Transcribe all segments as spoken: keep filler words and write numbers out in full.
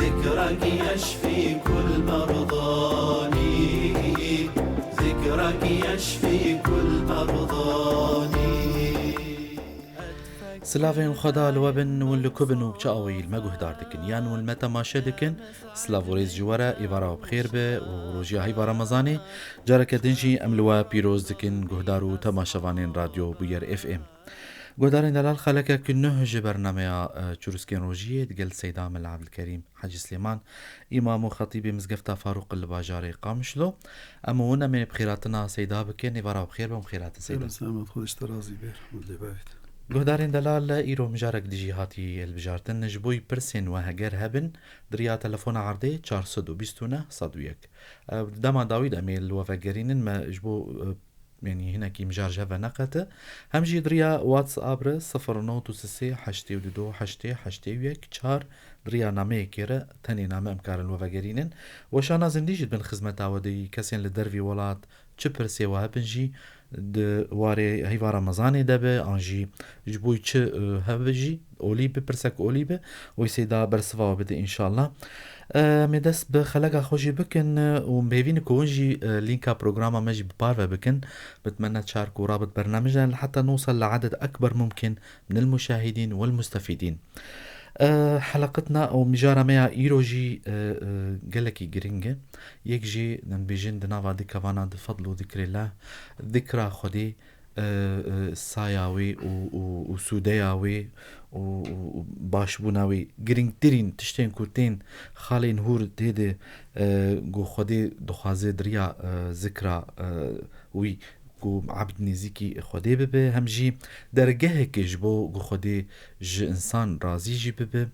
ذكرك يشفي كل مرضاني، ذكرك يشفي كل مرضاني. Silavên Xweda li we bin, hûn li ku bin û bi çi awayî li me guhdar dikin yan hûn li me temaşe dikin, silav û rêz ji we re, êvara we bi xêr be û rojiya heyva Remezanê careke din jî em li we pîroz dikin guhdar û temaşevanên Radyo Bûyer F M. Guhdarên delal, xelekek nuh ji bernameya, e, Çirûskên Rojiyê digel Seyda Mela Evdilkerîm Hecî Silêman, îmam û xetîbê Mizgefta Farûq li bajarê Qamişlo. Em û hûn em ê bi xêratina Seyda bikin. Êvara bi xêr be, em xêratin Seyda. Xêr û selamet, Xwedê ji te razî be, Rehmet lê bavêt. Guhdarên delal, îro mijarek dijî hatî hilbijartin. Ji bo pirsên we heger hebin, di riya telefona erdê çar sed û bîst û neh sed û yek. E, dema dawî de em ê li we vegerînin, me ji bo, e, Yanî hinekî mijar ji hev ve neqete. Hem jî di riya WhatsApp re sifir not û sê heştê û du heştê heştê û yek çar di riya nameyekê re tenê name em karin we vegerînin. Weşana zindî jî di bin xizmeta we de yî. Kesên li dervî welat çi pirsê we hebin jî di warê heyva Remezanê de be an jî ji bo çi, e, hebe jî olî bi, pirsek olî bi, wê Seyda bersiva we bide înşallah. Em ê dest bi xeleka xwe jî bikin û em bêvî ne ku hûn jî, e, lînka programa me jî bi parve bikin. Bitmene çar ku rabit bernamij li heta nûsa li eded ekber mumkin min el muşahidîn wel mustefîdîn. E, heleqetna û mijara me ya îro jî, e, e, gelekî giring e. Yek jî em bêjin di nava di kevana di fedl û zikrê leh, zikra Xwedê, e, e, saya wê û, û, û sûdeya wê û, û, û başbûna wê. Girîngtirîn tiştên ku tên xalên hûr tê de, e, ku Xwedê dixwaze di riya, e, zikra, e, wî ku ebd nêzîkî Xwedê bibe, hem jî dergehekê ji bo ku Xwedê ji însan razî jî bibe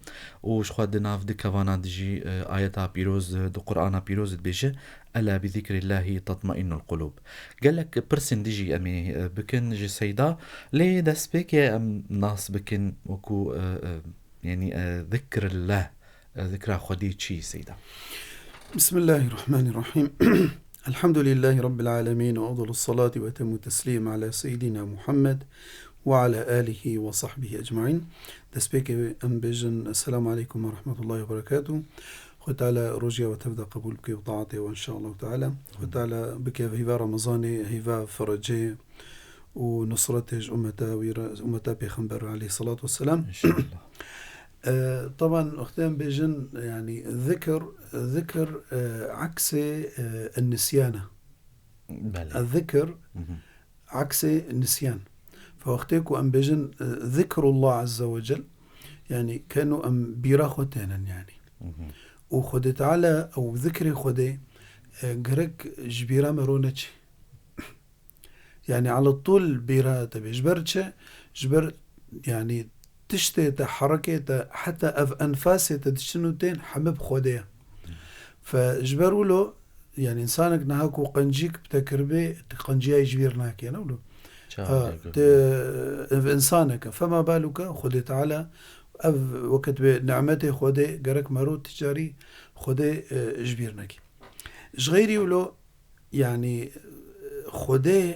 û ji xwe di nav di kevana de jî, e, ayeta pîroz, e, di Qur'ana pîroz de dibêje, "Ela bi zikrillahî tatmainnul qulûb." Gelek pirsên din jî em ê, e, bikin ji Seyda. Lê destpêkê em nas bikin wekû, e, e, yanî, e, zikrillah, e, zikra Xwedê çi Seyda? Bismillahirrahmanirrahim. Elhamdülillahi Rabbil alemin ve afdalus salati ve etemmu teslim ala seyyidina Muhammed ve ala alihi ve sahbihi ecmain. Destpêkê em bêjin, Esselamu aleykum ve rahmetullahi ve berekatuh. Xwedê Teala rojiya we tev de qebûl bike û taetê we, inşallah Teala. Xwedê Teala bike heyva Remezanê, heyva ferecê û nusretê ji ummeta wî re, ummeta Pêxember re aleyhissalatu vesselam. İnşallah. E, taban, wextê em bêjin, yanî, zikir, zikir, e, aksê, e, nisyan e. Belê. Ez zikir, Mhm. aksê nisyan. Fe wextê ku em bêjin, e, zikrullah azze ve cel, yanî keno em bîra xwe tênin, yanî. Mhm. Û Xwedê Teala ew zikrê Xwedê, e, gerek ji bîra me ro neçe. Yanî ala tûl bîra te bê. Ji ber çi? Ji ber, yanî, tiştê te, herekê te, heta ev enfasê te diçin û tên hemî bi Xwedê ye. Fe ji ber wilo, yanî, însanek niha ku qencîk bi te kiribê, tu qenciya yî ji bîr nakê, ne wilo? Çawa Ha, diyar te, ev însanek e. Fema baluke, Xwedê Teala, ev weke dibê nimetê Xwedê, gerek me ro ti carî Xwedê, e, ji bîr nekî. Ji xeyrî wilo, yanî, Xwedê,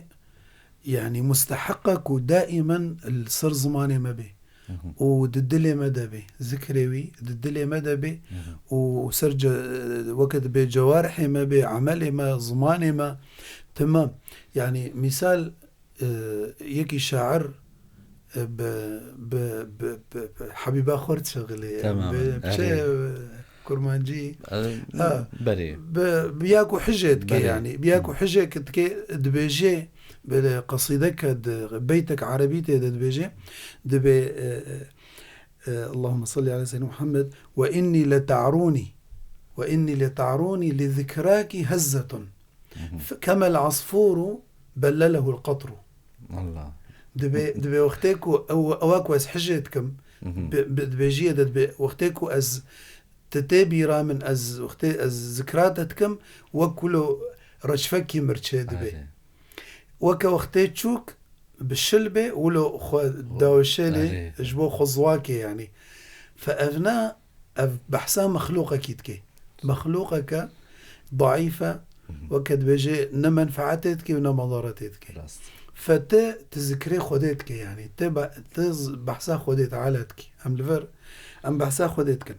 yanî, musteheq e ku daîmen li ser zimanê me bê. Mhm. Û di dilê me de bê. Zikrê wî di dilê me de bê. Mhm. Û ser ce-, weke dibê cewarihê me bê, emelê me, zimanê me. Temam. Yanî, mîsal, e, yekî şair, e, bi, bi, bi, bi, bi Habîba Xurt şixilê. Temamen, Bi, bi erê. Şey, e, kurmancî. E, Ha. Berê. Bi, bi ya ku hijê dike Berê. yanî. Bi ya ku Hı. hijê dike dibêjê, böyle qasîdeke di, beytek erebî tê de dibêjê. Dibê, e, e, e, Allahümme salli ala seyyidina Muhammed. "Ve inni le ta'runi. Ve inni le ta'runi li zikraki hezzetun." Mhm. F-, kemel asfuru bellelehul qatru. Allah. Dibê, dibê wextê ku ew, ewa ku ez hijê dikim, Mhm. bi, bi, dibêjiyê de dibê, wextê ku ez ti tê bîra min, ez wextê ez zikra te dikim, wek wilo reçfekî mirçê dibê. Erê. Weke wextê çûk bi şil bê, wilo xwe dawişê lê Erê. ji bo xwe ziwakê, yanî. Fe evna, ev behsa mexlûqekî dike. Mexlûqeke daîf e, Mhm. weke dibêje ne menfaetê dike û ne madaretê dike. Rast. Fe te, ti zikrê Xwedê dike, yanî. Te ba-, te z-, behsa Xwedê Teala dike. Em li vir Em behsa Xwedê dikin.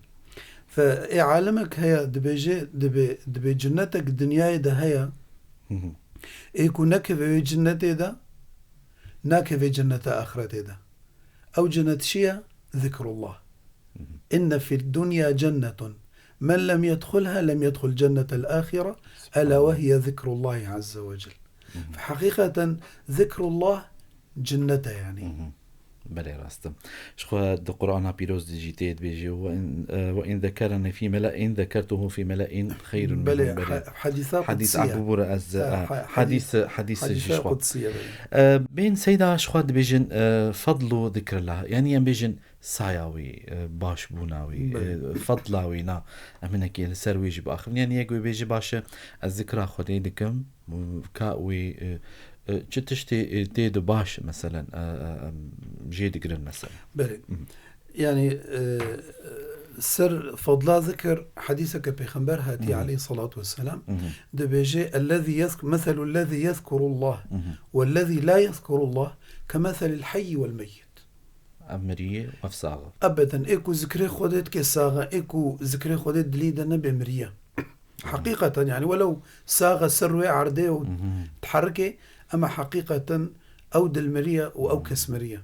Fe ê alimek heye, dibêje, dibê, dibê cinnetek dinyayê de heye, Hı hı. ê ku nekeve wê cinnetê de, nakeve cinneta axiretê de. Ew cinnet çi ye? Zikrullah. Hı hı. Inne fid dunya cennetun. Men lem yedxulha lem yedxul cennetel axire. Ela Subhanallah. Ve hiye zikrullahi azze ve cel. Hı hı. Fe heqîqeten zikrullah cinnet e yani. Hı hı. Belê rast e. Ji xwe di Qur'ana Pîroz de jî tê dibêje, "Ve in, e, ve in zekereni fî mele'in zekertuhu fî mele'in xeyrun Belê, minhum." Belê. ha-, hadîsa Hadîs qudsiye. Abu Bure ez, Ha, e, ha-, hadîs, hadîs hadîsa jî ji xwe. Qudsiye, belê. E, bên Seyda ji xwe dibêjin, e, fadlu zikrillah. Yani em bêjin saya wî, e, başbûna wî, Belê. e, fadla wî na. Em hinekî li ser wî jî biaxivin. Yani yek wê bêje baş e, ez zikra Xwedê dikim, ka wî, e, e, çi tiştê, e, tê de baş, meselen, e, e, em jê digirin, meselen. Belê. Hı. Yani, e, ser fadla zikir, hadîseke Pêxember hatî Hı hı. aleyhissalatu vesselam, Hı hı. dibêje, "Ellezî yezk-, meselul lezî yezkurullah Hı hı. vellezî la yezkurullah kemeselil heyyi vel meyyit." Ev mirî ye, ev sax e. Ebeden, ê ku zikrê Xwedê dike sax e, ê ku zikrê Xwedê dilî de nebe mirî ye. Heqîqeten, yani, welew sax e ser wê erdê û Hı hı. diherike, ema heqîqeten ew dil mirî ye û ew Hı. kes mirî ye.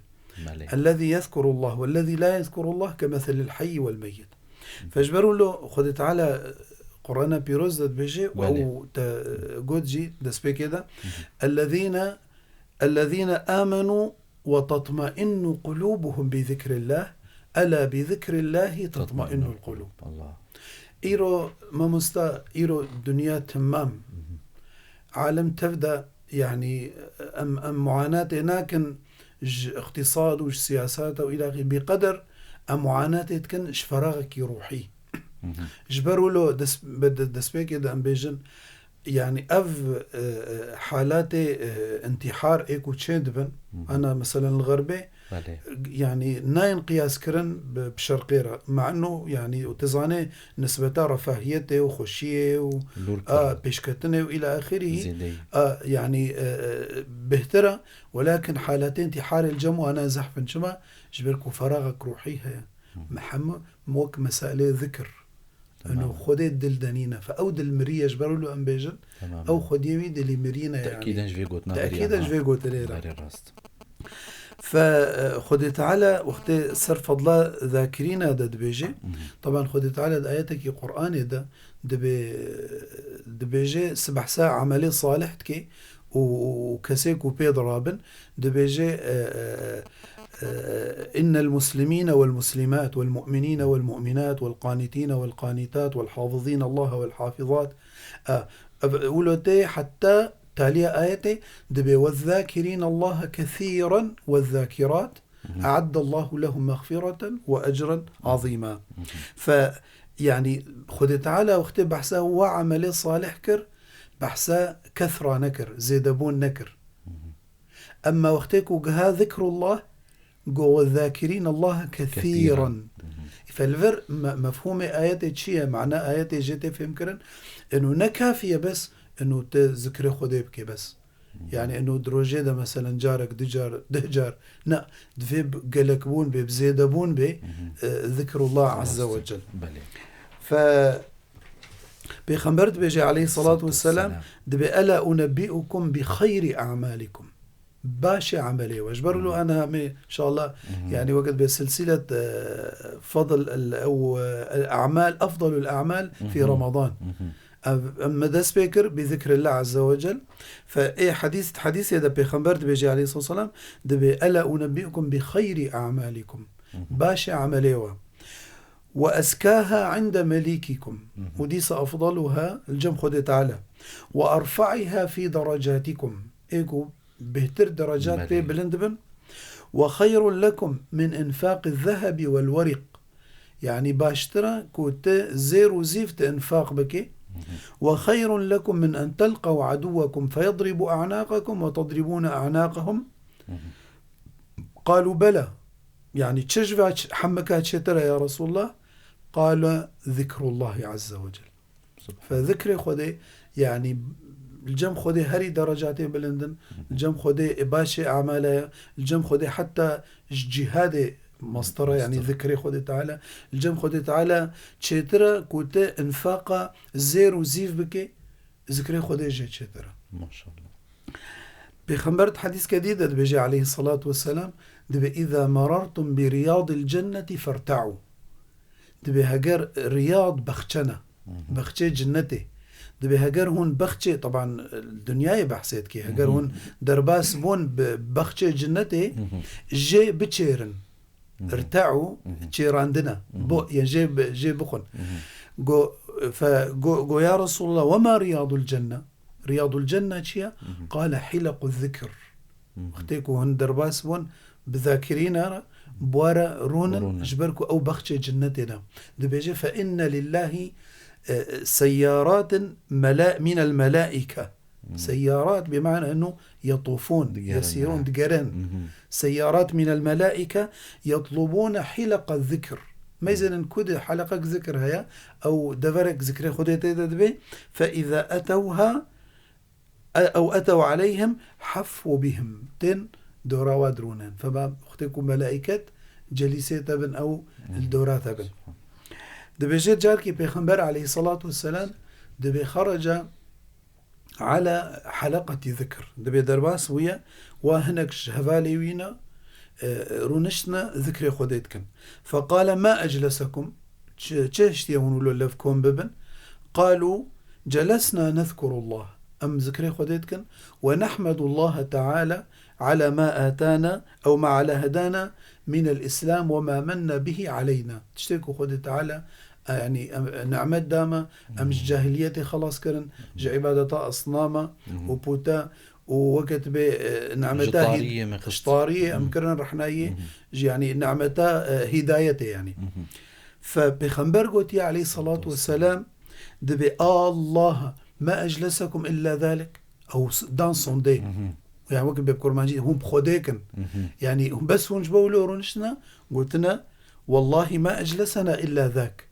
Belê. Ellezî yezkurullah wellezî la yezkurullah kemeselil heyyi vel meyyit. Fe ji ber wilo Xwedê Teala Qur'ana Pîroz de dibêje û Belê. ew te got jî destpêkê de, Hı hı. "Ellezîne, ellezîne amenu ve tatmainnu qulubuhum bi zikrillah, ela bi zikrillahi tatmainnul qulub." Allah. Îro, mamosta, îro dinya temam. Hı hı. Alem tev de, yani, em, em muanatê nakin ji iqtisad û ji siyaseta û îlaxî, bi qeder em muanatê dikin ji feraxekî ruhî. Hı hı. Ji ber wilo des-, be-, de-, destpêkê de em bêjin, yani ev, e, e, halatê, e, intihar ê ku çê dibin, Hı hı. ana meselen li Xerbê, Belê. yani nayên qiyaskirin bi, bi şerqê re. Ma eno, yani, û tu zanê nisbeta refahiyetê û xweşiyê û Lûr a, pir e. pêşketinê û îla axirî, Zêdeyî. a, yani, e, e, bêhtir e. Welakin halatê intihar ê li cem wana zehf in. Çima? Ji ber ku feraxek ruhî heye. Hı. Me hemû wek meselê zikir. Eno Tamam. Xwedê dil de nîne. Fe ew dil mirî ye, ji ber wilo em bêjin, Tamam. ew Xwediyê wî dilî mirî ne yani. Tekîden ji vê gotina berî Tekîden ji ana. vê gotinê re. Berê rast. Fe, e, Xwedê Teala wextê ser fadla zakirîna de dibêje. Hı hı. Taban Xwedê Teala di ayetekî Qur'anê de dibê, dibêje, si behsa emelê salih dike û, û kesê ku pê dirabin, dibêje, e, e, e, "Innel muslimîne wel muslimât wel mu'minîne wel mu'minât wel qanîtîne wel qanîtât wel hafizîne Allahe wel hafizât." E, ev, wilo tê heta taliya ayetê dibê, "Wezzâkirîne Allahe kesîren wezzâkirât, Hı hı. e'addallahu lehum mexfireten ve ecren azîmâ." Hı hı. Fe, yani, Xwedê Teala wextê behsa wa emelê salih kir, behsa kethra nekir, zêdebûn nekir. Hı hı. Emma wextê ku giha zikrullah, got, "Wezzâkirîne Allahe kesîren." Kesîren. Hı hı. Fe li vir me-, mefhûmê ayetê çi ye? Mana ayetê jê tê fêhmkirin? Eno ne kafî ye bes, eno te zikrê Xwedê bike bes. Hı hı. Yani eno di rojê de meselen carek, du car, deh car. Ne, divê bi gelekbûn bê, bi zêdebûn bê, Hı hı. e, zikrullah Xelas. azze ve cel. Belê. Fe Pêxember dibêje aleyhissalatu Salatu vesselam, vesselam. dibê, "Ela unebbi'ukum bi xeyri a'malikum." Başê emelê we. Ji ber wilo Hı hı. ana me, inşallah, Hı hı. yani wekî dibê silsilet, e, fadl el, ew, e, el a'mal, afdalul a'mal fi Hı hı. Ramadan. Hı hı. Ev, em me dest pê kir bi zikrillah azze ve cel. Fe ê hadîs, hadîsê de Pêxember dibêje aleyhissalatu vesselam, dibê, "Ela unebbi'ukum bi xeyri a'malikum." Hı hı. Başê emelê we. "Ve eskâha inde melîkikum." Hı hı. Û dîsa afdaluha li cem Xwedê Teala. "Ve erfa'iha fî derecatikum." Ê ku bêhtir derecat Belê. pê bilind bin. "Ve xeyrun lekum min infaqi zehebi vel weriq." Yani baştir e ku tu zêr û zîv tu infaq bikî. Hı hı. "Ve xeyrun lekum min en telqew aduwwekum feyedribu a'naqakum ve tedribûne a'naqahum." Hı hı. Qalû bela. Yani çi ji ve ç-, hemika çêtir e ya Resulullah? Qale zikrullahi azze ve cel. Subhan. Fe zikrê Xwedê, yani li cem Xwedê herî derecatê bilind in, Hı hı. li cem Xwedê başê amale ye, li cem Xwedê heta ji cîhadê Mastera, yanî zikrê Xwedê Teala. Li cem Xwedê Teala çêtir e ku te înfaqa zêr û zîv bike, zikrê Xwedê jê çêtir e. Maşallah. Pêxember di hedîske dî de dibêje aleyhissalatu vesselam, dibê, "Îza merartum bi riyadil cenneti ferta'u." Dibê heger riyad bexçe ne, bexçê cinnetê. Dibê heger hûn bexçê, teban, dinyayê behsê dikê, heger hûn derbas bûn bi bexçê cinnetê, jê biçêrin. Irte'u, çêrandine. Bo, yani jê bi-, jê bixwin. Go, fe, go, go, "Ya Resulallah, ve ma riyadul cenne?" Riyadul cenne çi ye? Qale hilequ zikr. Wextê ku hûn derbas bûn, bi zakirîna re, bi we re rûnin, ji ber ku ew bexçê cinnetê ne. Dibêje, "Fe inne lillahi, e, seyyaratin mela-, minel melaike." Seyyarat bi mana ennu yetufun, yesirun, digerin. Seyyarat minel melaike yetlubune hileqa zikr. Meyzênin ku de heleqek zikr heye, ew deverek zikrê Xwedê tê de dibe. Fe iza etewha, e, ew etew aleyhim haffu bihim. Tên dora wa dirûnin. Fema wextê ku melaiket celîsê te bin, ew li dora te bin. Dibêje carkî Pêxember aleyhissalatu vesselam dibê xereca ala heleqetî zikr. Dibê derbas bûye, wa hinek ji hevalê wî ne, e, rûniştine zikrê Xwedê dikin. Feqale ma eclesekum, çi, çi hiştiye hûn wilo lev kom bibin? Qalu celesna nezkurullah. Em zikrê Xwedê dikin. Ve nehmedullaha teala ala ma atana ew ma ala hedana minel islam ve ma menne bihi aleyna. Tiştê ku Xwedê Teala, e, yani, em, nimet dame, em ji cahiliyetê xelas kirin, ji ibadeta asnama û puta û weke tibê, e, nimeta hî-, tariyê me xist. Ji tariyê em kirin rehnayê, ji, yani, nimeta, e, hîdayetê, yani. Fe Pêxember gotiye aleyhissalatu vesselam, dibê, "Allah ma eclesekum illa zalik." Ew s-, dan sondê. Yani weke bê bi kurmancî, hûn bi Xwedê kin. Yani bes hûn ji bo wilo rûniştine, gotine, "Wallahi ma eclesena illa zak."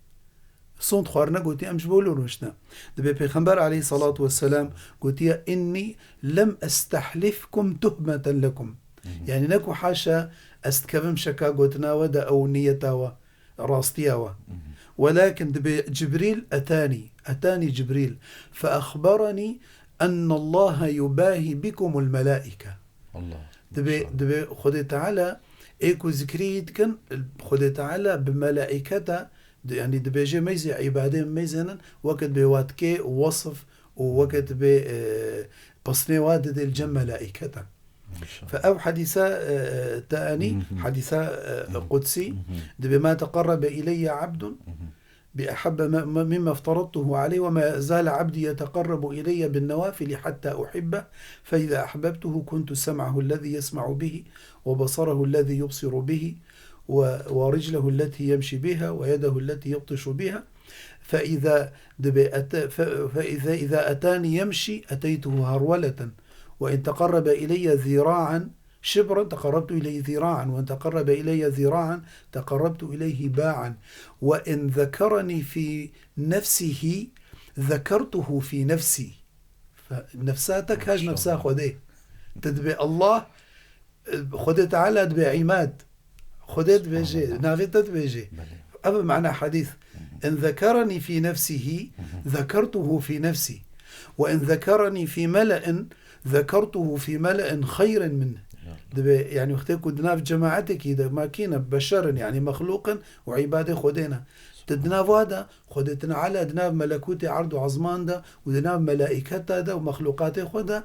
Sond xwarine gotiye, "Em ji bo wilo rûniştine." Dibê Pêxember aleyhissalatu vesselam gotiye, "Inni lem estehlifkum tuhmeten lekum." Yani ne ku haşa ez dikevim şeka gotina we de ew niyeta we. Rastiya we. Welakin dibê Cibrîl etanî, etanî Cibrîl, fe exberenî ennallaha yubahî bikumul melaîke. Allah. Dibê, maşallah, dibê Xwedê Teala ê ku zikrî yî dikin, Xwedê Teala bi melaîketa, di-, yanî dibêje meyzê îbadê meyzênin, weke dibê wa dikê wesf û weke dibê, e, pesnê wa didê li cem melaîketa. Maşallah. Fe ev hadîsa, e, e, teanî, hadîsa, e, qudsî, dibê, "Ma teqerrebe ileyye abdun bi ahabbe me-, me-, mimme efteradtuhu aleyh ve ma zale abdi yeteqerrebu ileyye bin nevafili hatta uhibbe, fe iza ahbebtuhu kuntu sem'ahu ellezî yesma'u bihi ve basarehu ellezî yubsiru bihi ve, ve riclehu elleti yemşi biha ve yedehu elleti yebtişu biha." Fe iza, dibê ete-, fe, fe iza, iza etani yemşi eteytuhu harweleten. وإن تقرب إلي ذراعا شبرا تقربت إليه ذراعا، وإن تقرب إلي ذراعا تقربت إليه باعا، وإن ذكرني في نفسه ذكرته في نفسي. Fe-, nefsa te kaj nefsa Xwedê. Te dibê Allah, Xwedê Teala dibê îmad. Xwedê dibêje, subhanallah, navê te dibêje. Belê. Ev e mana hadîs. Hı hı. "In zekereni fî nefsihi, hı hı, zekertuhu fî nefsi. Ve in zekereni fî mele'in, zekertuhu fî mele'in xeyrin min." Ya. Dibê, yani, wextê ku di nav cemaetekî de, ma kîne, beşer in, yani, mexlûq in û îbadê Xwedê ne. Te di nav wa de, Xwedê Teala di nav melekûtê erd û ezman de û di nav melaîketa de û mexlûqatê xwe de,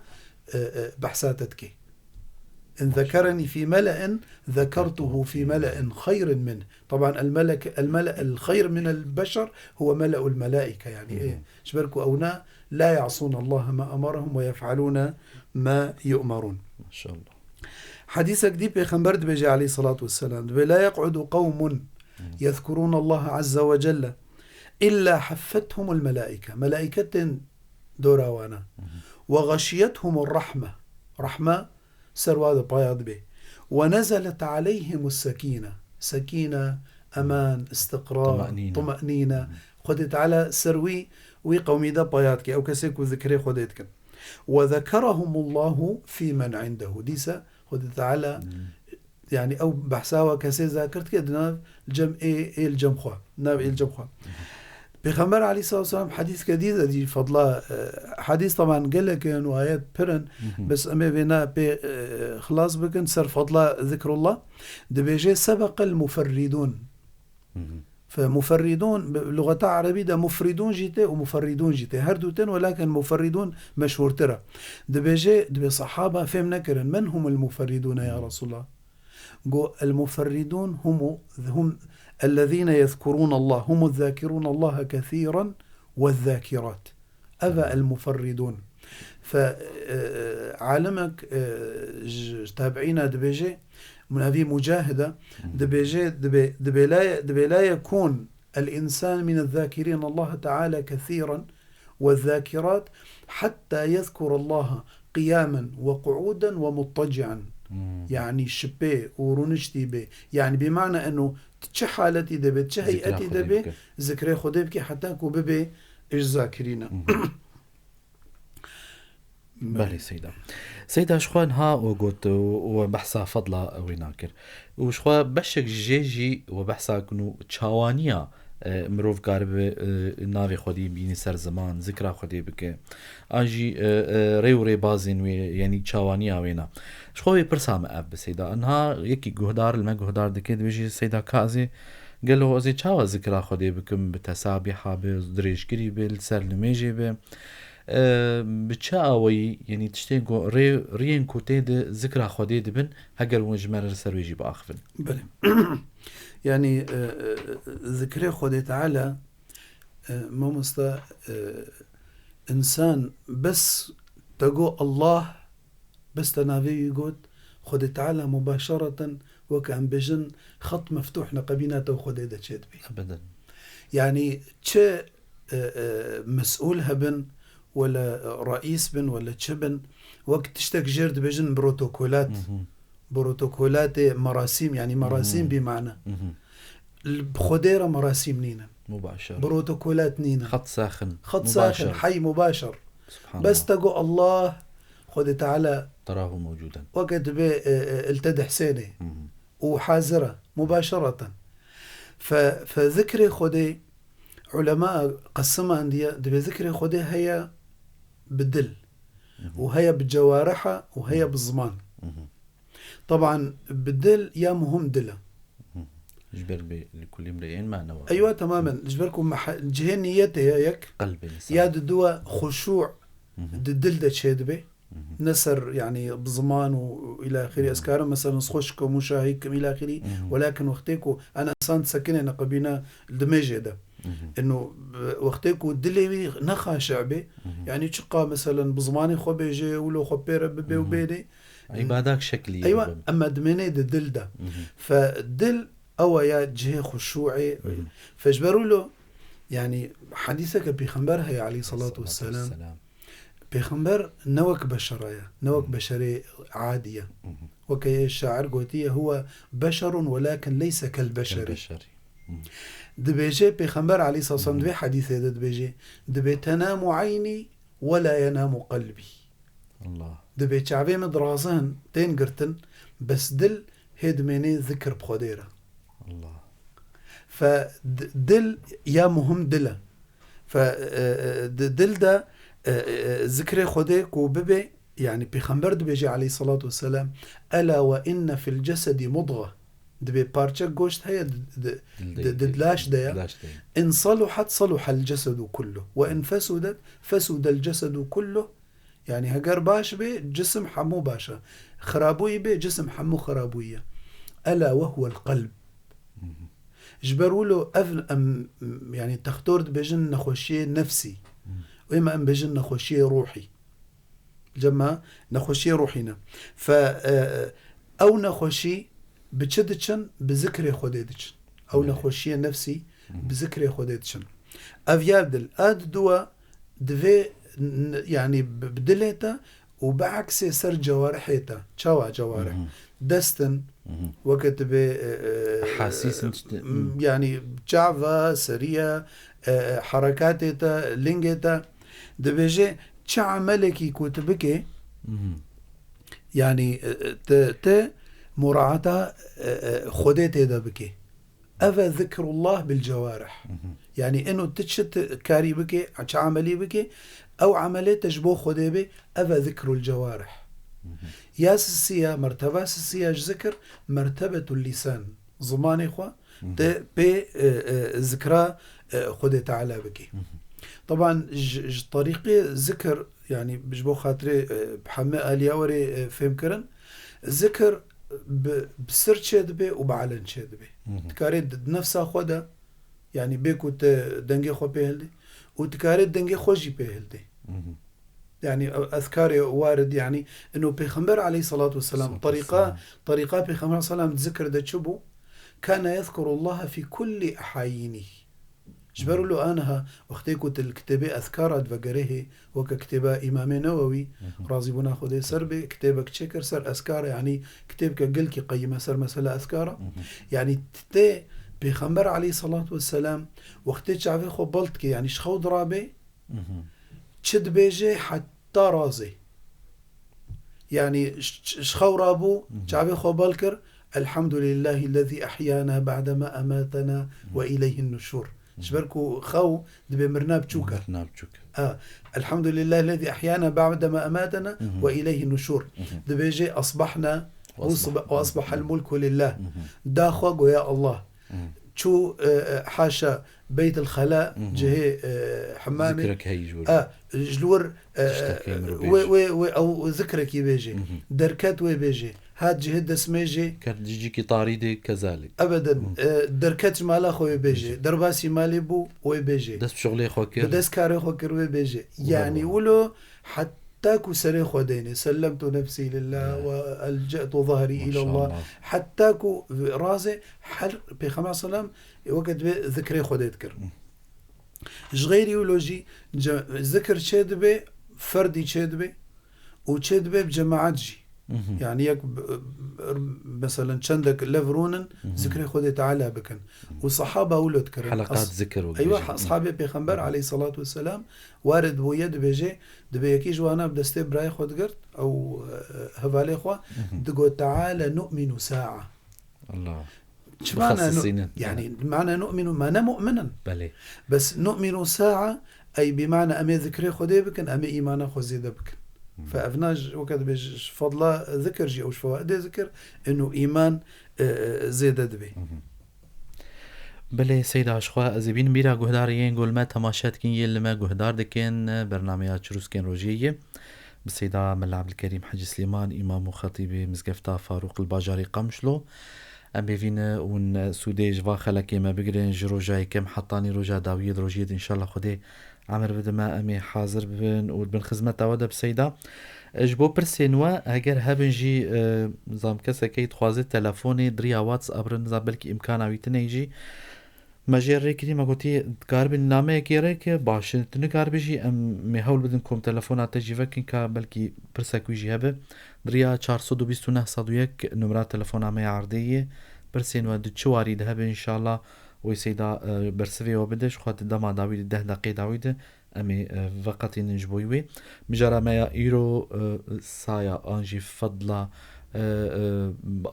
e, e, behsa te dike. "In zekereni fî mele'in, zekertuhu fî mele'in xeyrin min." Taban el melek, el mele, el xeyr min el beşer huve mele'ul melaîke. Yani, hı hı, e, ji ber ku ewna la ya'sûn Allahe ma emerehum ve yef'alûne ma yu'merûn. Maşallah. Hadîsek dî Pêxember dibêje aleyhissalatu vesselam, dibê, "La yeq'udu qewmun, hı hı, yezkurûn Allahe azze ve celle illa heffethumul melaîke." Melaîket tên dora wana. Hı hı. "Ve xeşiyethumur rahme." Rahme ser wa de paya dibe. "Ve nezelet aleyhimus sekîne." Sekîne, eman, istiqrar, tumenîne. Hı hı. Xwedê Teala ser wî, wî qewmî de paya dike. Ew kesê ku zikrê Xwedê dikin. "Ve zekerehumullahu fî men indehu." Dîsa Xwedê Teala, hmm, Yani ew behsa wa kesê zakir dike di nav cem ê, ê li cem xwe. Nav ê li cem xwe. Pêxember aleyhissalatu vesselam hedîskê dî de dî fadla, e, hedîs taban gelek in û ayet pir in. Bes em ê vêna pê, e, xilas bikin ser fadla zikrullah. Dibêje sebeqel muferridûn. Fe muferridûn, bi luxeta erebî de mufridûn jî tê û muferridûn jî tê. Her du tên, welakin muferridûn meşhûrtir e. Dibêje, dibê sahaba fêm nekirin. Men humul muferridûne ya Resulallah? Got, el muferridûn humu, hum ellezîne yezkurûn Allah, humu zâkirûn Allahe kesîran ve zâkirat. Ev e el muferridûn. Fe, e, e, alimek, e, ji, ji tabiîna dibêje, munavî Mucahid e, dibêje, dibê, dibê la ye-, dibê la yekûn el însan min el zâkirîn Allah Teala kesîran ve zâkirat hatta yezkur Allah qiyamen ve qu'uden ve muttaci'en. Yani şipê û rûniştî bê. Yani bi mana eno ti çi haletî de bê, çi heyetî de bê, zikrê Xwedê bike heta ku bibê ji zakirîna. Belê Seyda. Seyda, ji xwe niha we got û we behsa fadla wê nakir. Û ji xwe beşek ji jê jî we behsa kin û çawaniya, e, mirov karibe, e, navê Xwedê bîne ser ziman, zikra Xwedê bike. An jî, e, e, rê û rêbazên wê, yanî çawaniya wê ne. Ji xwe wê pirsa me ev bi Seyda. Niha yekî guhdar li me guhdar dike, dibêjî, Seyda ka ez ê, gelo ez ê çawa zikra Xwedê bikim, bi tesabîha be, dirêjkirî be, li ser nimêjê be? E, bi çi awayî, yanî tiştên ku rê, riyên ku tê de zikra Xwedê dibin, heger hûn ji me re li ser wê jî biaxivin. Belê. Yanî, e, e, zikrê Xwedê Teala, e, mamosta, e, însan bes te got Allah, bes te navê wî got, Xwedê Teala mubaşereten weke em bêjin xet meftûh neqebîna te û Xwedê de çêdibî. Ebeden. Yanî çi, e, e, mesûl hebin, wele reîs bin, wele çi bin, wek tiştek jêr dibêjin protokolat. Protokolatê merasîm, yanî merasîm bî mane. Li Xwedê re merasîm nînin. Mubaşer. Protokolat nînin. Xet saxin. Xet saxin, hey mubaşer. Subhanallah. Bes te got Allah, Xwedê Teala terahu mewcuden. Weke dibê, e, e, li te dihsênê. Û hazir e, mubaşereten. Fe, fe zikrê Xwedê, ulema qesimandiye, dibê zikrê Xwedê heye bi dil. Û heye bi cewariha û heye bi ziman. Taban bi dil ya muhim dil e. Ji ber bê li kulî mirê ên me ne wa. Eywa, temamen. Ji ber ku meha-, cihê niyetê ye yek. Qelbê însan. Ya diduwa xuşû di dil de çêdibe. Ne ser, yanî, bi ziman û îlâ axirî. Ez karim, meselen, xweş kim û şahî kim îlâ axirî. Welakin wextê ku en însan disekine neqebîne li dimêjê de. Eno, wextê ku dilê wî ne xaşe be, yanî çiqa, meselen, bi zimanê xwe bêje, wilo xwe pê re bibe û bênê. Îbadak şeklî. Eywa, em dimênê di dil de. Fe dil ew e ya cihê xuşûê. Fe ji ber wilo, yanî, hedîseke Pêxember heye aleyhissalatu vesselam. Pêxember ne wek beşer e, ne wek beşerê adî ye. Weke yê şair gotiye, "Huwe beşerun welakin leyse kel beşerî." Dibêje Pêxember aleyhissalatu vesselam di vê hedîsê de dibêje, dibê, "Tenamu eynî we la yenamu qelbî." Allah. Dibê çavê min dirazin, tên girtin, bes dil hê dimênê zikir bi Xwedê re. Allah. Fe di-, dil ya muhim dil e. Fe, e, e, di dil de, e, e, zikrê Xwedê ku bibe, yanî Pêxember dibêje aleyhissalatu vesselam, "Ela ve inne fil cesedi mudga." Dibê parçe goşt heye di, di, di, di laş de ye. Laş de ye. "In saluhat saluhal cesedu kullu. Ve in fesudet fesudel cesedu kullu." Yanî heger baş bê, cisim hemû baş e. Xirabûyî bê, cisim hemû xirabûyî ye. Ela ve huwel qelb. Ji ber wilo ev em, yanî textor dibêjin nexweşiyê nefsî. Û ême em bêjin nexweşiyê ruhî. Cema nexweşiyê ruhî ne. Fe, e, e, ew nexweşî bi çi diçin? Bi zikrê Xwedê diçin. Ew nexweşiyê nefsî bi zikrê Xwedê diçin. Ev ya dil. A diduwa divê n-, yanî bi, bi dilê te û bi eksê ser cewarihê te. Çawa cewarih? Dest in, weke tu bê, e, e, Ehasîs in, e, işte, m-, yanî çav e, serî ye, e, e, herekatê te, lingê te. Dibêje çi emelekî ku tu bikê, yanî, e, e, te, te muraata, e, e, Xwedê tê de bike. Ev e zikrullah bil cewarih. Yanî ino tu çi t-, karî bike, çi emelî bike, ew emelê te ji bo Xwedê bê, ev e zikrul cewarih. Ya sisiya, merteba sisiya ji zikir, mertebetul lisan. Zimanê xwe te pê, e, e, zikra, e, Xwedê Teala bike. Teban ji, ji terîqê zikir, yanî ji bo xatirê, e, heme aliya were, e, fêmkirin, zikir bi, bi sir çêdibe û bi elen çêdibe. Dikarê di, di nefsa xwe de, yanî bê ku te dengê xwe pê hildê û dikarê dengê xwe jî pê hildê. Yanî, e, ezkarê warid, yanî, ino Pêxember aleyhissalatu vesselam, Salatu terîqa, vesselam. terîqa Pêxember selam di zikir de çi bû? Kana yezkurullaha fi kulli ahayînîh. Ji ber wilo aniha, wextê ku tu li kitêbê ezkara divegerê hê, weke kitêba Îmamê Newewî, razîbûna Xwedê ser bê, kitêbek çêkir ser ezkar, yanî kitêbke gelkî qeyîm e ser mesela ezkara. Yanî, tê Pêxember aleyhissalatu vesselam, wextê çavê xwe bal dike, yanî ji xew dirabê, çi dibêje heta razê. Yanî ş-, ş-, ji xew rabû, çavê xwe bal kir, "Elhamdulillahillezî ehyana ba'dema ematena ve ileyhin nuşur." Ji ber ku xew dibê mirina biçûk e. Mirina biçûk. A, "Elhamdulillahillezî ehyana ba'dema ematena ve ileyhin nuşur." Dibêje, "Asbahna ve Asbah-, ve asbahal mulku lillah." Da xwe goya Allah. Çû, e, e, haşa Beyt el Xela, cihê, e, hemamê. Zikrek heyî ji wir. A, ji li wir, e, Tiştekî mirov wê, bêje. wê, wê ew zikrekî bêje. Derket wê bêje. Hat cihê destmêjê. Ket di cîkî tarî de kezalî. Ebeden, e, derket ji mala xwe wê bêje. Bêje. Derbasî malê bû, wê bêje. Dest bi şixulê xwe kir. Bi dest karê xwe kir, wê bêje. Yanî wilo heta ku serê xwe deyne, "Sellemtu nefsî lillah ve elce'tu zahrî ilallah." Maşallah. Heta ku razê her Pêxember selam, e, weke dibe zikrê Xwedê dikir. Ji xeyrî wilo jî ce-, zikir çê dibe, ferdî çê dibe û çê dibe bi cemaet jî. Yanî yek b-, b-, meselen çendek lev rûnin, zikrê Xwedê Teala bikin. Û sahaba wilo dikirin. Heleqat As-, zikir wek Eywa, dibêjin. Ashabê Pêxember aleyhissalatu vesselam warid bûye dibêje, dibe yekî ji wana bi destê birayê xwe digirt, ew, e, hevalê xwe, digot, "Teala nu'minu sa'a." Allah. Çi mana nu-, Bixesisînin. yanî, mana nu'minu, ma ne mu'minin. Belê. Bes nu'minu sa'a, ey bi mana em ê zikrê Xwedê bikin, em ê îmana xwe zêde bikin. Fe evna ji, weke dibê ji, ji fadla zikir jî, ew ji fewaidê zikir, inu îman, e, e, zêde dibe. Belê, Seyda, ji xwe ez ê bînim bîra guhdarê yên ku li me temaşe dikin, yên li me guhdar dikin, bernameya Çirûskên Rojiyê ye. Bi Seyda Mela Ebdilkerîm Hecî Silêman, îmam û xetîbê Mizgefta Farûq li bajarê Qamişlo. Em bêvî ne hûn sûdê ji va xelekê me bigirin, ji roja yekem hetanî roja dawiyê di rojiyê de înşallah Xwedê emir bide me, em ê hazir bibin û di bin xizmeta we de bi Seyda. E, ji bo pirsên we, heger hebin jî, e, zam kesekê dixwaze telefonê di riya WhatsApp re, nizam belkî îmkana wî tune jî, me jê rê kirî, me gotî, dikaribin nameyekê rê ke baş e, tu nikaribî jî, em ê hewl bidin ku em telefona te jî vekin, ka belkî pirsek wî jî hebe. Di riya çar sed û bîst û neh sed û yek numra telefona me ya erdê ye. Pirsên we di çi warî de hebe, înşallah wê Seyda, e, bersivê we bide, ji xwe di dema dawî de, deh deqê dawî de, em ê, e, veqetînin ji bo wê. Mijara me ya îro, e, saya an jî fedla, e, e,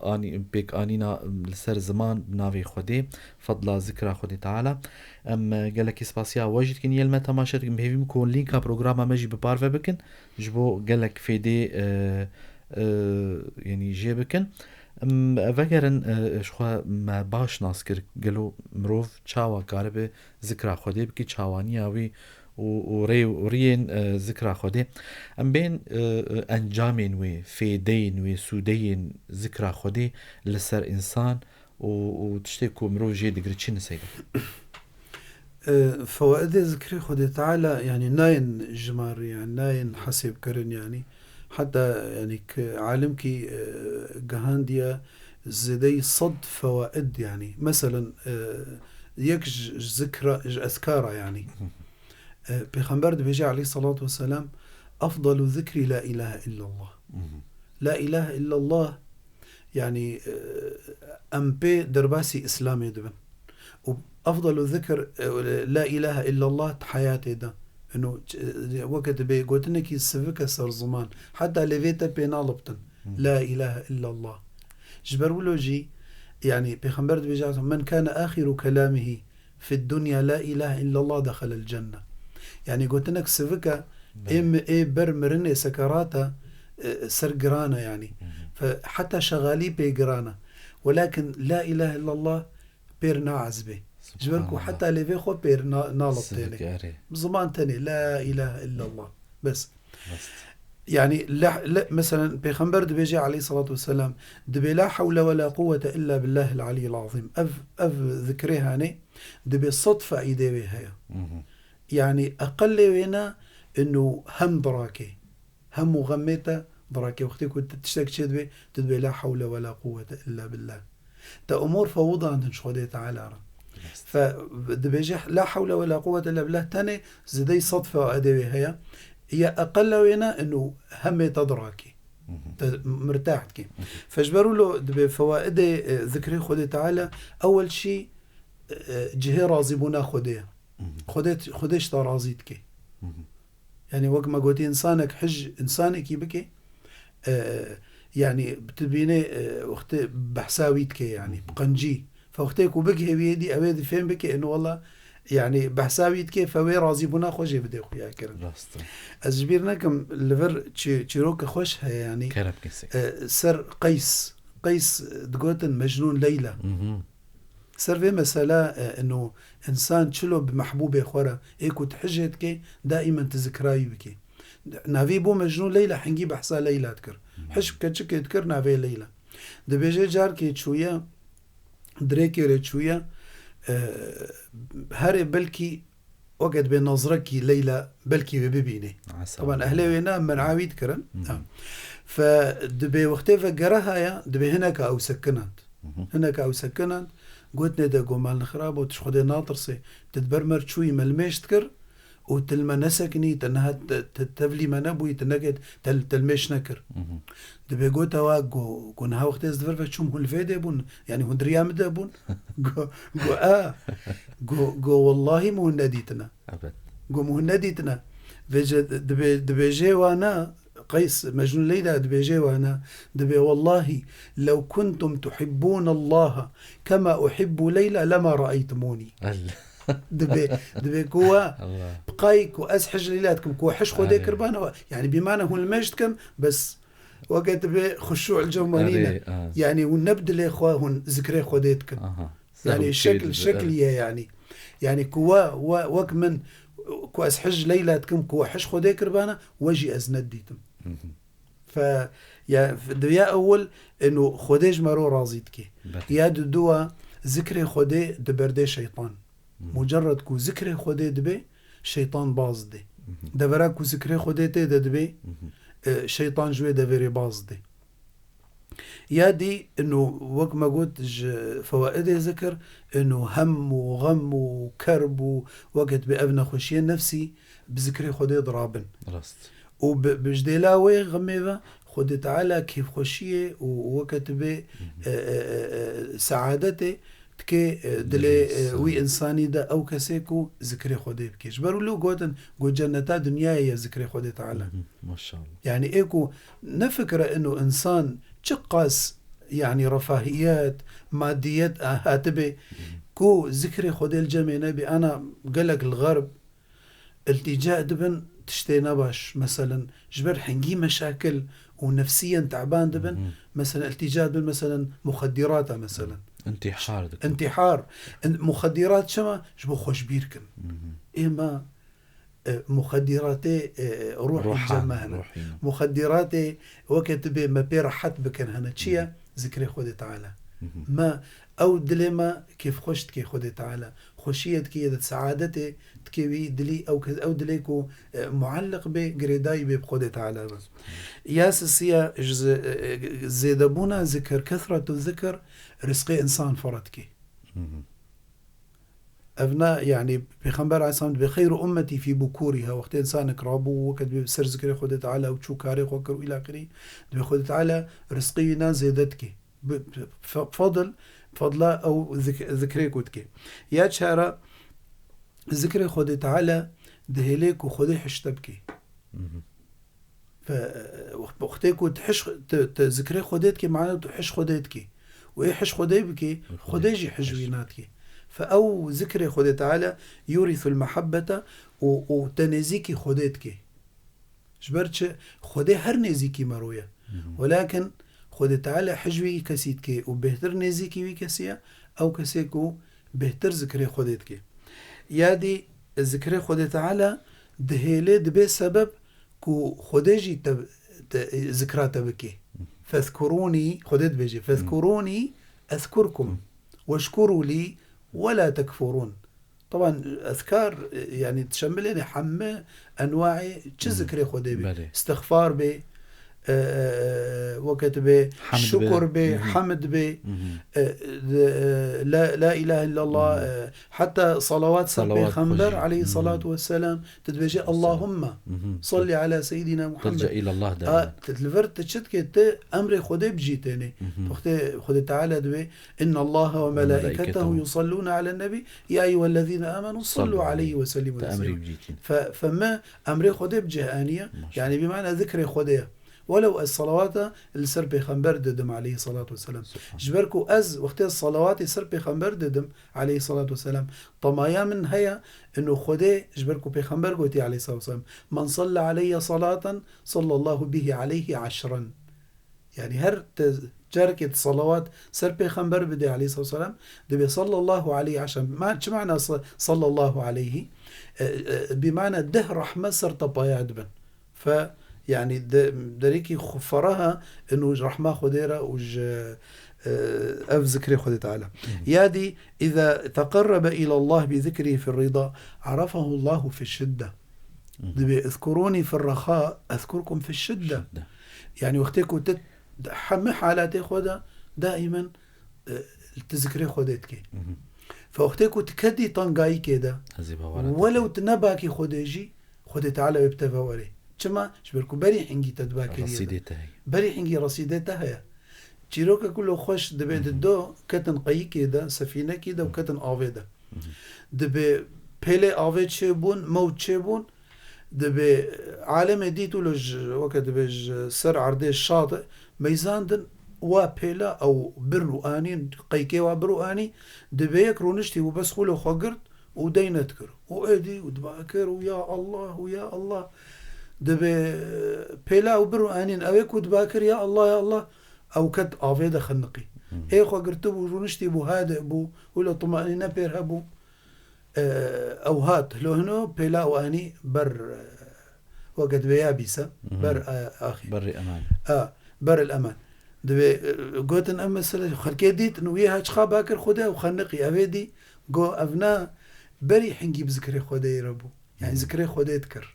anî-, pêkanîna li ser ziman bi navê Xwedê, fedla zikra Xwedê Teala. Em, e, gelekî spasiya we jî dikin, yê li me temaşe dikin. Bi hêvî min ku lînka programa me jî bi parve bikin, ji bo gelek fêdê, e, e, yanî jê bikin. Em, vegerin, e, ji xwe me baş nas kir, gelo mirov çawa karibe zikra Xwedê bikî, çawaniya wî û, û rê û riyên, e, zikra Xwedê. Em bên, e, e, encamên wê, fêdeyên wê, sûdeyên zikra Xwedê li ser însan û, û tiştê ku mirov jê digire çi ne Seyda? E, fewaidê zikrê Xwedê Teala, yanî nayên jimarî, yanî nayên hesêbkirin, yanî heta, yanî ki alimkî, e, gihandiye zêdeyî sed fewaid, yanî. Meselen, e, yek ji, ji zikra, ji ezkara, yanî. E, Pêxember dibêje aleyhissalatu vesselam, "Efdalu zikri la ilahe illallah." La ilahe illallah, yanî, e, em pê derbasî Îslamê dibin. Û efdalu zikr, e, la ilahe illallah di heyatê de. Ino, ç-, e, weke dibê gotinekî sivik e ser ziman. Heta lêvê te pê naliptin. La ilahe illallah. Ji ber wilo jî, yanî, Pêxember dibêje, "Men kâne âxiru kelâmihî fid dunya la îlahe illallah dexelel cenne." Yanî, gotinek sivik e, ê Belê. mi-, ê ber mirinê sekerat e, e, ser giran e, yanî. Hı hı. Fe-, heta şexalî pê giran e. Welakin la îlahe illallah pêr naezibê. Ji ber ku Subhanallah. Heta lêvê xwe pêr na-, naliptêne. Sivik e, erê. Ziman tenê, "La îlahe illallah." Bes. Rast. Yanî, le, le, meselen, Pêxember dibêje, aleyhissalatu vesselam, dibê, "La hawle ve la quwwete illa billahil aliyyil azîm." Ev, ev zikrê hanê, dibê sed faîdê wê heye. Hı hı. Yanî, eqelê wê ne, inu hem dirakê. Hem û xemê te dirakê. Wextê ku tu tiştek çê dibê, tu dibê, "La hawle ve la quwwete illa billah." Te umur fewidandin ji Xwedê Teala re. Rast. Fe, dibêje, "La hawle ve la quwwete illa billah", tenê zidey sed faedê wê heye. Ya eqela wê ne, inu hemê te dirakê. Hı hı. Te mirtah dikê. Hı hı. Fe ji ber wilo dibê fewaidê, e, zikrê Xwedê Teala, ewel şî, e, cihê razîbûna Xwedê ye. Hı hı. Xwedê, Xwedê ji te razî dikê. Hı hı. Yanî wek me gotî, însanek hij însanekî bike, e, yanî tu bînê, e, wextê behsa wî dike, yanî Hı hı. bi qencî. Fe wextê ku bigihê wî êdî, ew ê dî fêm bike, eno wela, yanî behsa wî dike, fe wê razîbûna xwe jê bidê xuya kirin. Rast e. Ez ji bîr nekim, li vir çî-, çîroke xweş heye, yanî, Kerem kesek. e, ser Qeys. Qeys digotin Mecnûn Leyla. Hı hı. Ser vê mesela, e, ino însan çilo bi mehbûbê xwe re, ê ku tu hijê dikê, daîmen tu zikra wî bikê. Navê bû Mecnûn Leyla, hingî behsa Leyla dikir. Hmm. Hişk keçikê dikir navê Leyla. Dibêje carkê çûye, dirêkê rê çûye, e, herê belkî weke dibê nazrekî Leyla belkî wê bibînê. Esa. Taban ehlê wê ne, men'a wî dikirin. Hmm. Ha. Fe dibê wextê ve gerehaya, dibê hineka ew sekinand. Mhm. Hineka ew sekinand, gotine de, go, "Mal nixirabo, tu ji Xwedê natirsê. Tu di ber me re çûyî, me limêj dikir û tu li me nesekinî, te niha te, te tevlî me nebûyî, tu neke, te, te limêj nekir." Mhm. Dibê gote wa, go, go, "Niha wextê ez di vir ve çûm, hûn li vê de bûn, yanî hûn di riya min de bûn?" Go, go, "A." Go, go, "Wellahî min hûn nedîtine." Evet. Go, "Min hûn nedîtine." Vêce dibê, dibêjê wana, Qeys, Mecnûn Leyla dibêjê wana, dibê, "Wellahî, lew kuntum tuhibbûnallaha kema uhibbu Leyla lema raeytumûnî." Allah. Dibê, dibê ku wa, Allah. Bi qay ku ez hij Leyla dikim, ku wa hij Xwedê, arê, kirbana, yanî bîmane hûn limêj dikin, bes weke dibê xuşû li cem we nîne. Arê, a. Yanî hûn ne bi dilê xwe, hûn zikrê Xwedê dikin. Aha. Yanî zehû şekil, çêdibe, şekil, evet, ye yanî. Yanî ku we, we, wek min, ku ez hij Leyla dikim, ku we hij Xwedê kirbana, we jî ez nedîtim. Hı hı. Fe, ya, f-, di ya ewil, eno Xwedê ji me re razî dike. Belê. Ya di dua, zikrê Xwedê diberdê şeytan. Hı. Mucerred ku zikrê Xwedê dibe, şeytan baz dê. Hı hı. Devera ku zikrê Xwedê tê de dibe, hı hı, e, şeytan ji wê deverê baz dê. Ya dî, ino wek me got, ji fewaidê zikir, ino hem û xem û kerb û weke dibê ev nexweşiyê nefsî bi zikrê Xwedê dirabin. Rast. Û bi, bi ji dêla wê xemê ve Xwedê Teala kêfxweşiyê û weke dibê, hı hı, e, e, e, e, seadetê dikê, e, dilê, dilê, e, wî însanî, însanî de, ew kesê ku zikrê Xwedê bike. Ji ber wilo gotin, got, "Cenneta dinyayê ye zikrê Xwedê Teala." Hı hı, maşallah. Yanî ê ku nefikire ino însan çiqas, yanî refahiyet, madiyet, a, hatibe, hı hı, ku zikrê Xwedê li cemê nebe, ana gelek li xerb, iltîca dibin tiştê nebaş, meselen, ji ber hingî meşakil û nefsiyen teban dibin, hı hı, meselen, iltîca dibin, meselen, muxeddirata, meselen. Întîhar dikin. Întîhar. In-, muxeddirat çima? Ji bo xwe ji bîr kin. Hı hı. Ê me, e, muxeddiratê, e, ruhî, ruhan, cem me hene. Ruhî. Muxeddiratê weke tu bê me pê rehet bikin hene. Çi ye? Hı hı. Zikrê Xwedê Teala. Hı hı. Me, ew dilê me kêfxweş dike Xwedê Teala. Xweşiyê dike yê de, seadetê dike wî dilî, ew ke-, ew dilê ku, e, mualliq bê, girêdayî bê bi Xwedê Teala be. Ya sisiya ji ze-, e, e, zêdebûna zikir, kethratu zikir, rizqê însan fira dike. Hı hı. Ev ne, yanî, Pêxember aleyhisselam dibê, "Xeyru ummetî fî bukûrîha", wextê însanek rabû, weke dibê ser zikrê Xwedê Teala û çû karê xwe kir û îlaxirî, dibê Xwedê Teala rizqî wî nan zêde dike. Bi, bi fe-, fadl, fadla ew zik-, zikrê ku dike. Ya çara, zikrê Xwedê Teala dihêlê ku Xwedê hişte bike. Mhm. Fe-, wextê ku tu hiş, tu, tu zikrê Xwedê dikî, mane tu hiş Xwedê dikî. Wê hij Xwedê bikê, Xwedê jî hij wî nadikê. Fe ew zikrê Xwedê Teala yûrîthul mehebbete û, û te nêzîkî Xwedê dikê. Ji ber çi? Xwedê her nêzîkî mero ye. Welakin Xwedê Teala hij wî kesî dikê û bêhtir nêzîkî wî kesî ye, ew kesê ku bêhtir zikrê Xwedê dikê. Yadî zikrê Xwedê Teala dihêlê dibe sebeb ku Xwedê jî te, te, zikra te bike. Fezkurûnî, Xwedê dibêje, "Fezkurûnî ezkurkum, weşkurû lî we la tekfurûn." Teban, ezkar, e, yanî, dişemilê ne hemme enwaê çi zikrê Xwedê be. Belê. Îstixfar be, e, e, weke tu be, Hamd be. Şukur be, Hı hı. Hamd be, Hı hı. e, de, e, la, la ilahe illallah, Hı hı. e, heta salawat ser Salawat Pêxember xwe jî. aleyhi Hı hı. salatu vesselam, tu dibêje, Vesselam. "Allahumma Hı hı. salli ala seyyidina Muhammed." Tilce ilallah A, derman. tu li vir tu çi dikê, tu emrê Xwedê bijî tênê. Hı hı. Wextê Xwedê Teala dibê, "Inna Allaha ve Ve melaiketehu melaiketehu. yusallûne alen nebî, ya eyyuhellezîne amenu sallu Sallu aleyhi ve sellimu Te emrî teslîma." bijî tîn. Fe, fe me emrê Xwedê bi cih aniye, Maşallah. yanî bi mana zikrê Xwedê ye. Welew ez salawata li ser Pêxember didim aleyhi salatu vesselam. Subhan. Ji ber ku ez wextê ez salawatê ser Pêxember didim aleyhi salatu vesselam, temaya min heye, inu Xwedê, ji ber ku Pêxember gotî aleyhi salatu vesselam, "Men salla aleyye salaten, sallallahu bihi aleyhi eşren." Yanî her te carekê tu salawat ser Pêxember bidê aleyhi salatu vesselam, dibê sallallahu aleyhi eşren. Ma, çi mana sa-, sallallahu aleyhi? E, e, bi mana deh rahme ser te paya dibin. Fe, yanî de, derekî xu-, ferah e, inu ji rehma Xwedê re û ji, e, ev zikrê Xwedê Teala. Hı hı. Yadî, "Îza teqerrebe îlallah bi zikrî fir rida, arafahullahu fir şidde." Hı hı. Dibê, "Izkurûnî fir reha, ezkurkum fir şidde." Şidde. Yanî wextê ku tu hemî halatê xwe de daîmen, e, tu zikrê Xwedê dikê. Hı hı. Fe wextê ku tu kedî tengayîkê de, Ez ê bawer welew tu nebakî Xwedê jî, Xwedê Teala wê bi te ve werê. Çima? Ji ber ku berî hingî te diba kiriye de. Resîdê te heye. Berî hingî resîdê te heye. Çîroka ku lo xweş dibê Hı hı. di do, ketin qeyikê de, sefînekî de û ketin avê de. Hı hı. Dibê pêlê avê çêbûn, mewc çêbûn, dibê alemê dît û lo ji, weke dibê ji ser erdê şat meyzandin, wa pêla ew birn û anîn, qeykê wa bir û anî, dibê yek rûniştî û bes xwilo xwe girt, û deyne dikir. Û êdî û dibakir û ya Allah û ya Allah. Dibê pêla ew bir û anîn, ew ê ku dibakir ya Allah ya Allah, ew ket avê de xiniqî. Hmm. Ê xwe girtibû, rûniştî bû, hade bû, wilo tumanîne pêr hebû. E, ew hat, hilo hino pêla ew anî ber, e, weke dibê ya bîse, Mhm. ber, e, axê. Berê eman. A, ber el eman. Dibê, e, gotin em mesela xelkê dît, nû yê ha çiqa bakir Xwedê ew xeniqî, ev ê dî, Go ev na berî hingî bi zikrê Xwedê re bû. Yani Hmm. zikrê Xwedê dikir.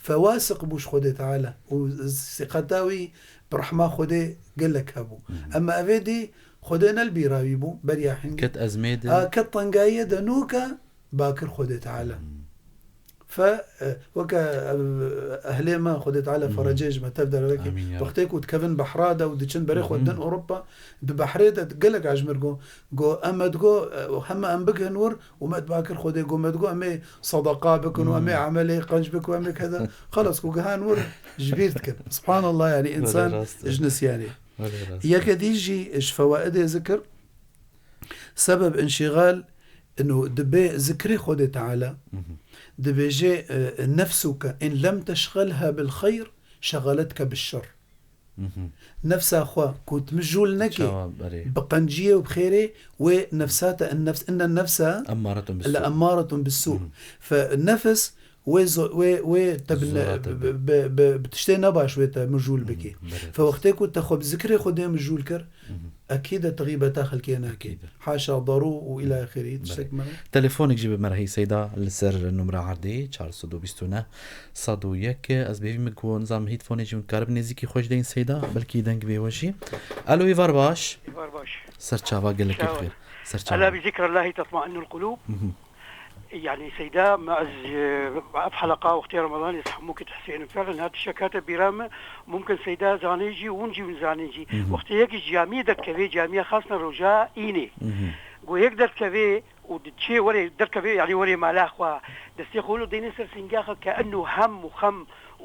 Fewasiq bû ji Xwedê Teala û siqeta wî bi rehma Xwedê gelek hebû. Hmm. Ema evê dî Xwedê ne li bîra wî bû, beriya hingî. Ket ezmê de. A, ket tengayiyê de nûke bakir Xwedê Teala. Hmm. Fe, e, weke, e, ehlê me, Xwedê Teala Hı hı. ferecê ji me tev dervekê. Amîn ya Rab. Wextê ku dikevin behra de û diçin berê xwe Hı hı. din Ewropa, di behrê de gelek a ji mir got, got, em me digot, e, heme em bigihin wir û me dibakir Xwedê, got, me digot, em ê sedeqa bikin û em ê Hı. emelê qenc bikin û em ê keda. Xelas, ku gihan wir, ji bîr dikin. Subhanallah, yani, Wele însan rast e. ji nisyanê. Wele rast e. Yeke dî jî ji fewaidê zikir, sebeb înşîxal, ino dibê zikrê Xwedê Teala, Mhm. dibêje, e, "Nefsuke in lem teşxelha bil xeyr, şexeletke bil şer." Mhm. Nefsa xwe ku tu mijûl nekê Çawa, erê. bi qenciyê û bi xêrê, wê nefsa te, en nefs, inne nefsa Emmaretun bis le su. emmaretun bis su. Mhm. Fe nefs wê zo-, wê, wê te bi ne-, Zora te bi, be. bi, bi, bi tiştê nebaş wê te mijûl Mhm. bikê. Belê. Fe wextê ku te xwe bi zikrê Xwedê mijûl kir, Mhm. Ekîd e tu xîbeta xelkê nakî. Ekîd e. Haşa darû û îlâ axirî, Belê. tiştek me re. Telefonek jî bi me re hî Seyda li ser numra erdê çar sed û bîst û neh sed û yek. Ez bêvî min ku nizam hît fonê jî hûn karibin nêzîkî xwe ji deyên Seyda, belkî deng bê we jî. Alo, êvar baş. Êvar baş. Ser çava gelek Çawa. xêr. Ser çava. Ela bi zikrillahî tatmainnul qulûb. Mhm. Yani Seyda, me ez, e, ev heleqa wextê Ramadanê ez hemû kit Huseynim Ferlin hat tiştek hate bîra me, mumkin Seyda zanê jî, hûn jî hûn zanê jî. Mhm. Wextê yek ji camiyê derdikevê, camiya xasna roja înê. Mhm. Go yek derdikevê û diçê werê, derdikevê, yani werê mala xwe, destê xwe wilo deyne ser singa xwe, ke enû hem û xem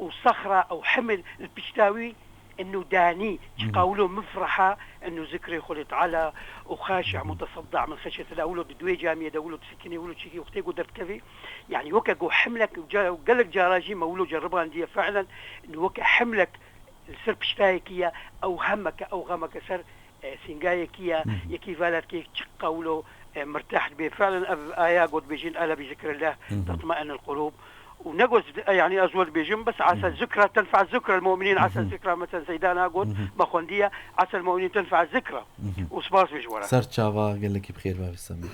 û sexra û himil li pişta wî, انه داني، çiqa wilo mifreha, انه zikrê Xwedê Teala û xaşi, mutesedda min xeşyetillah, wilo di duê camiyê de, wilo difikirî, wilo çîkî wextê ku derdikevê, yani weke ku himlek, ca-, gelek cara jî me wilo ceribandiye fiilen, انه weke himlek li ser piştayekî ye, ew hemeke, ew xemeke ser, e, sîngayekî ye, yekî velatke çiqa wilo, e, mirtah dibe. Fiilen ev aya got dibêjin, "Ela bi zikrillah tatma'innul qulub." û ne got, e, yani ez we dibêjim, bes asa zikra tenfa zikra el mu'minin, asa zikra, mesela Seydana got, me xwendiye, asa el mu'minin tenfa zikra. Û spas bê ji we re. Ser çava gelekî bi xêr ve Semî.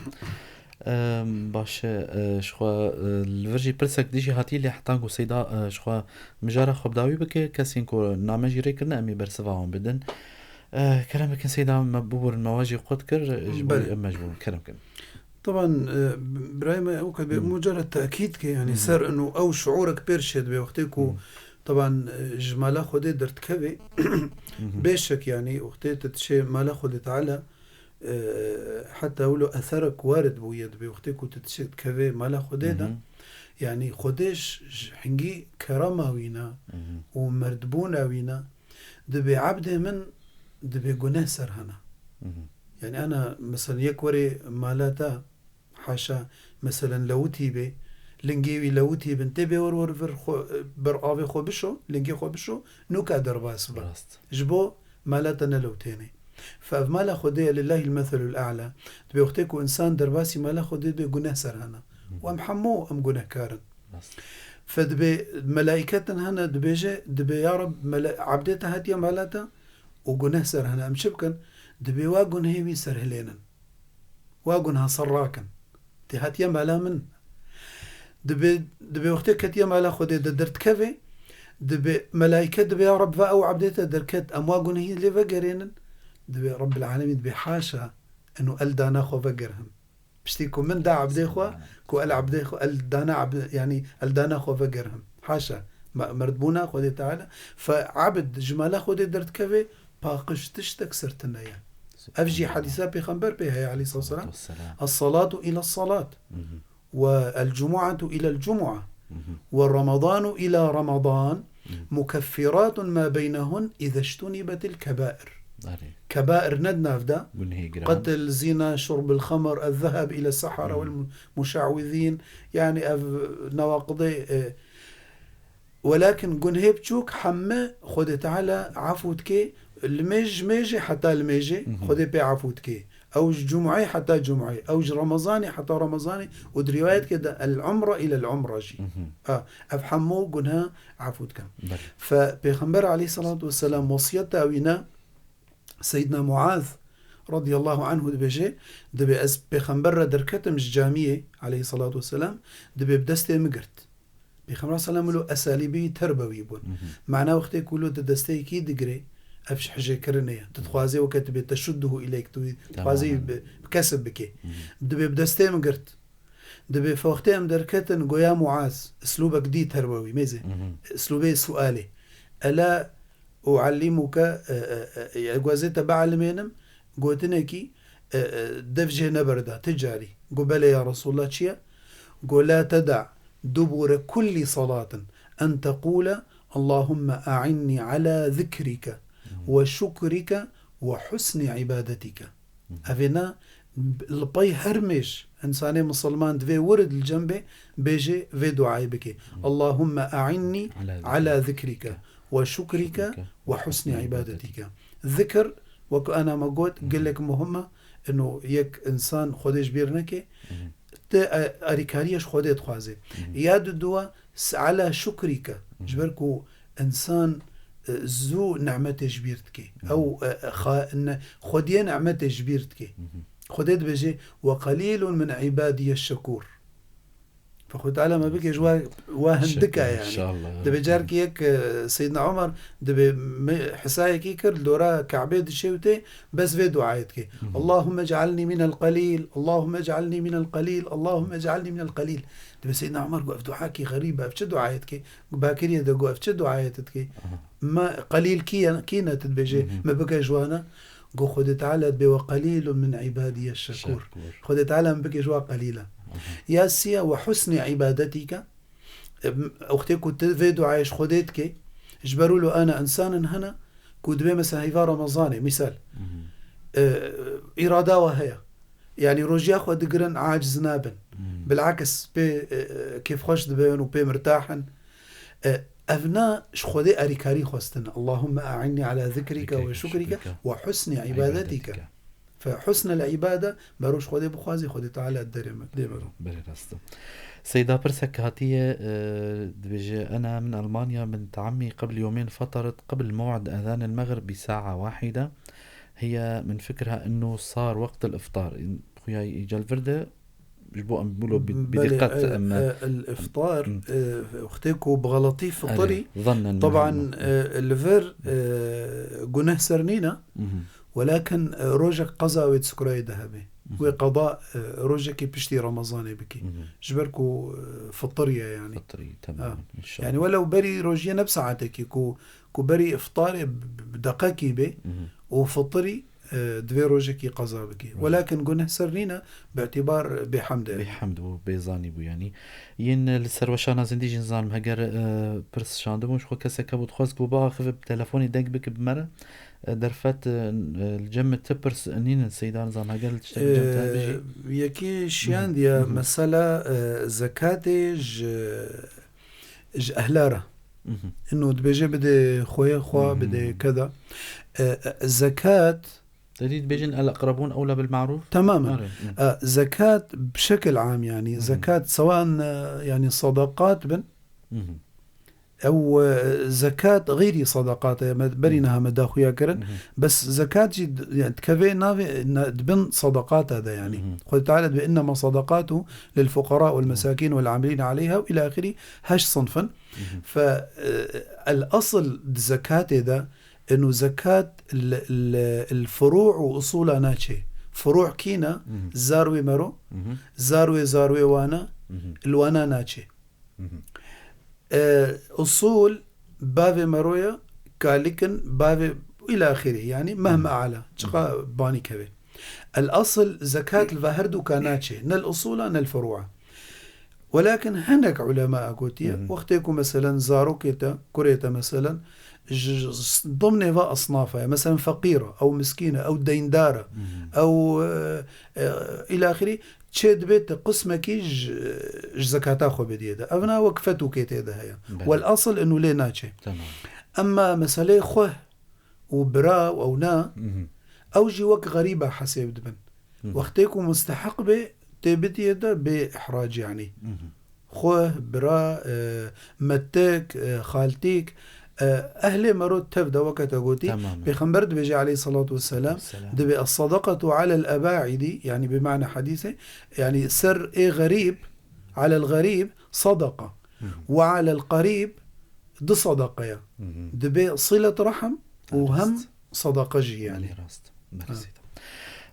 Em, baş e, e, ji xwe, e, li vir jî pirsek dijî hatî lê heta ku Seyda, e, ji xwe mijara xwe bi dawî bike, kesên ku name jî rê kirine, em ê bersiva wan bidin. E, kerem bikin Seyda, me biborin, me we jî qut kir, ji bo Belê. Em mecbûr in. Kerem bikin. Taban, e, birayê me ew ke dibê mucared tekîd ke, yani ser ino ew şuurek pêr çêdibe wextê ku, taban, e, ji mala Xwedê derdikevê, bêşek, yani wextê tu diçê mala Xwedê Teala, e, heta wilo eserek warid bûye dibê wextê ku tu diçê dikevê mala Xwedê de, yani Xwedê ji, ji hingî kerema wî ne û merdbûna wî ne, dibê ebdê min, dibê guneh ser hene. Yani ana, mesela yek werê mala te, haşa, meselen lewitî bê, lingê wî lewitî bin, tê bê wer wer vir xwe, ber avê xwe bişo, lingê xwe bişo, nûka derbas be. Rast. Ji bo mala te nelewtênê. Fe ev mala Xwedê ye, lillahil meselul a'la. Dibê wextê ku insan derbasî mala Xwedê dibê guneh ser hene. Û em hemû em gunehkar in. Rast. Fe dibê melaîketin hene, dibêje, dibê ya Reb, mela-, ebdê te hatiye mala te û guneh ser hene. Em çi bikin? Dibê wa gunehê wî serhilênin. Wa gunha ser rakin. Tê hatiye mala min. Dibê, dibê wextê ketiye mala Xwedê de derdikeve, dibê melaîke dibê ya Reb va ew ebdê te derket, em wa gunehî lê vegerênin. Dibê Rebbil Alemîn dibê haşa, eno el dana xwe vegerhim. Piştî ku min da ebdê xwe, ku el ebdê xwe, el dana ebd-, yani el dana xwe vegerhim. Haşa, me-, merdbûna Xwedê Teala. Fe ebd ji mala Xwedê derdikeve, paqij tiştek ser tune ye. Ev jî hedîsa Pêxember pê heye, aleyhissalatu vesselam. Vesselam. "Es-salatu ila salat, ve el-cumu'atu ila el-cumu'a, ve ramadanu ila ramadan, mukeffiratun ma beynehun ize ijtunibetil kebair." Erê. Kebair ne di nav de? Gunehê giran. Qetil, zina, şurbil xemr, el-zehab ila sahara vel mu-, muşawizin. Yani ev nawaqidê, e, Welakin gunhê biçûk hemme Xwedê Teala efû dike, li mêj, ji mêjê heta li mêjê Xwedê pê efû dike. Ew ji cumeyê heta cumeyê, ew ji remezanê heta remezanê û di rîwayetke de el umre île el umre jî. Ha, ev hemû gunha efû dikin. Belê. Fe Pêxember aleyhisselatu vesselam wesiyeta wî ne, Seyyidina Muaz radiyallahu anhu dibêje, dibê ez Pêxember re derketim ji camiyê aleyhisselatu vesselam, dibê bi destê min girt. Pêxember selam lo esalîbî terbewî bûn. Mana wextê ku lo tu desteyekî digirê, ev ji hijêkirinê ye. Tu dixwazê weke tu bê teşudduhu ileyk, tu dixwazê Temamen. bi, bi kesib bikê. Dibê bi destê min girt. Dibê wextê em derketin, goya Muaz, islûbek dî terbewî, mêzê. Islûbê sualê. Ela uallimuke, e, e, e, e, gwazê te bialimênim, gotinekî, e, e, dev jê neberda, ti carî. Go belê ya Resulullah, çi ye? Go la teda dubure kulli salatin en tequle Allahumme a'inni ala zikrike ve şukrike ve husni ibadetika. Evê ne, li pey her mêj însanê misilman divê wirid li cem bê, bêjê vê duayê bike. Allahumme a'inni ala zikrike ve şukrike ve husni ibadetika. Zikir, wek ana me got, gelek muhim e, ino yek însan Xwedê ji bîr neke, ti, e, alîkariyê ji Xwedê dixwaze. Ya didua, s-, ala şukrike, ji ber ku însan, e, zû nimetê ji bîr dike. Ew, e, e, xa-, ne-, xwediyê nimetê ji bîr dike. Xwedê dibêje, "Ve qalîlun min îbadiye şekûr." Fe Xwedê Teala me bike ji wa, wa hindika yani. İnşallah. Dibê carkî yek, e, Seyyidina Umar dibê me hisayekî kir, li dora Kabê dişewtê, bes vê duayê dike. Allahümme ec'alni minel qalîl, Allahümme ec'alni minel qalîl, Allahümme ec'alni minel qalîl. Dibê Seyyidina Umar got, ev dua kî xerîb e, ev çi duayê dike? Bakiriyê de got, ev çi duayê tu dikî? Me qelîl kî ye, kî ne tu dibêjê, me bike ji wana? Got, Xwedê Teala dibê, "Ve qelîlun min îbadiye şekûr." Şekûr. Xwedê Teala min bike ji wa qelîl e. Ya siya, "Ve husnî îbadetîke." Em, wextê ku tu vê duayê ji Xwedê dikê, ji ber wilo ana însanin hene ku dibê mesela heyva Remezanê, misal, e, îrada we heye. Yanî rojiya xwe digirin, aciz nabin. Bilakis pê, e, e, kêfxweş dibin û pê mirtah in. E, ev na ji Xwedê erîkarî xwestin. Allahümme e'innî ala zikrike ve şukrike ve husnî ibadetike. Fe husnel îbade, mero ji Xwedê bixwazî, Xwedê Teala derê me, dê mero. Belê rast e. Seyda pirsek hatiye, e, dibêje, ena min Almanya, binta emmî qebl yomên fetaret qebl mew'id ezanil mexrib bi sa'a wahide. Hiye min fikirha innu sar weqtil iftar. Xuya îcal vir de, ji bo em bûlo bi, bi Belê, diqqet e, em e, el iftar, e, wextê ku bi xeletî fitirî, Erê, zannen taban, mehemma. E, li vir, e, guneh ser nîne, welakin, e, rojek qeza wê di sukurayê de hebe. Wê qeda, e, rojekê piştî Remezanê bikî. Ji ber ku, e, fitiriye yani. Fitirî, tamam, Ha. inşallah. Yani welew berî rojiyê ne bi saetekî ku, ku berî iftarê bi, bi deqekî bê û fitirî, e, divê rojekî qeza bikî. Welakin guneh ser nîne, bi îtibar bêhemd e. Bêhemd bû, bêzanî bû yanî. Yên li ser weşana zindî jî nizanim heger, e, pirs şandibûn, ji xwe kesek hebû dixwest ku biaxive bi telefonê deng bike bi me re. E, derfet, e, li cem min ti pirs nînin, Seyda, nizanim heger li tiştek li cem te hebe jî. E, yekî şiyandiye mesela, e, zekatê ji, ji ehla re. Ino dibêje bide xweyê xwe, bide keda. E, e, zekat Te dî dibêjin el-eqrebûn ewla bil-ma'rûf? Temamen. Are, hı. E, zekat bi şekil am yani. Zekat sewan, e, yani sadaqat bin. Ew, e, zekat xeyrî sadaqat e, me berî niha me daxuya kirin. Bes zekat jî d-, yani dikeve navê, na-, di bin sadaqata de yani. Xwedê Teala dibê, "Innema sadaqatu lil fuqara wal mesakin wal amilin aleyha" û ila axirî, heşt sinf in. Fe, e, el asl di zekatê de, inu zekat li, li, li furu' û usula naçê. Furu' kî ne? Zar wê mero, zar wê, zar wê wana, li wana naçê. E, usul bavê meroya, kalikin bavê ila axirî, yani mehme ala, çiqa banî keve. El asl zekat li ve her du ka naçê, ne li usula ne li furu'a. Welakin hinek ulema gotiye, wextê ku meselen zarokê te, kurê te meselen, ji, ji dimnê va esnafa ye, meselen feqîr e, ew miskîn e, ew deyndar e, ew, e, e, ila axirî, çê dibê te qismekî ji, ji zekata xwe bidiyê de. Ev na wek fetûkê tê de heye. Belê. Wel asıl inu lê naçê. Tamam. Emma meseleyê xwe û bira û ew na, ew jî wek xerîba hesêb dibin. Wextê ku musteheq bê, tê bidiyê de bê ihrac yani. Xwe, bira, e, metik, e, xaltîk, e, ehlê mero tev de weke te gotî, Tamam. Pêxember dibêje aleyhissalatu vesselam, Selam. Dibê es-sadaqatu alel ebaidi, yani bi mana hadîsê, yani ser ê xerîb, alel xerîb sadaqa. Ve alel qerîb du sadaqa ya. Dibê silet rehm û hem Rast. Sadaqa jî yani. Belê rast. Belê Ha. Seyda.